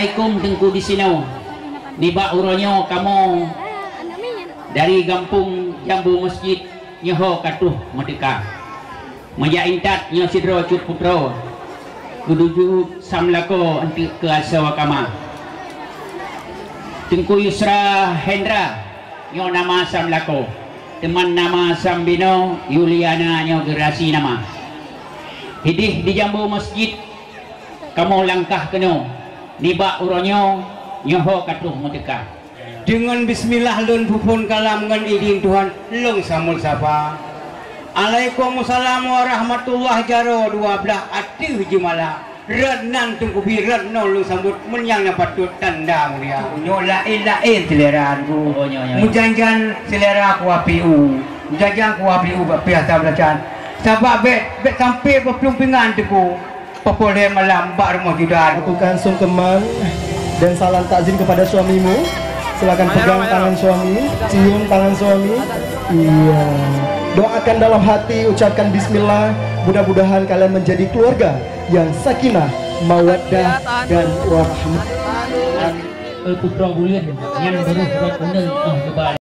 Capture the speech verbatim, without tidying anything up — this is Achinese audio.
Assalamualaikum Teungku Disinoe. Nibak uroe nyoe kamoe dari gampông Jambu Masjid nyoe ho ka troh meuteuka. Meujak intat nyoe sidroe cut putroe, keuduju samlakoe eunteuk keu asoe kama. Teungku Yusra Hendra nyoe nama samlakoe, teuma nama sambinoe Yuliana nyoe geurasi nama. Hidih di Jambu Masjid kamoe langkah keunoe, nibak uroe nyoe nyoe ho ka troh meuteuka. Deungon bismillah lôn peuphon kalam ngon idin Tuhan lôn sambot sapa. Alaikumussalam warahmatullah jaroe dua blaih ateueh jeumala. Rot nan Teungku Bi, rot noe lôn sambot meunyan nyang patôt tanda mulia. Nyoe laén-laén seulera Teungku. Oh, nyoe, nyoe. Meujan-jan seulera kuah P U. Meujan-jan kuah P U bak pih asa beulacan. Sabab bèk, bèk sampai beuplueng pingan Teungku. Peupuléh malam bak rumoh Yuda. Lakukan sungkeman dan salam takzim kepada suamimu. Silakan pegang tangan suami, cium tangan suami. Iya. Doakan dalam hati, ucapkan bismillah. Mudah-mudahan kalian menjadi keluarga yang sakinah, mawaddah, dan warahmah. Eh, putroe buleuen nyang beureuh rot uneun, ah, geuba.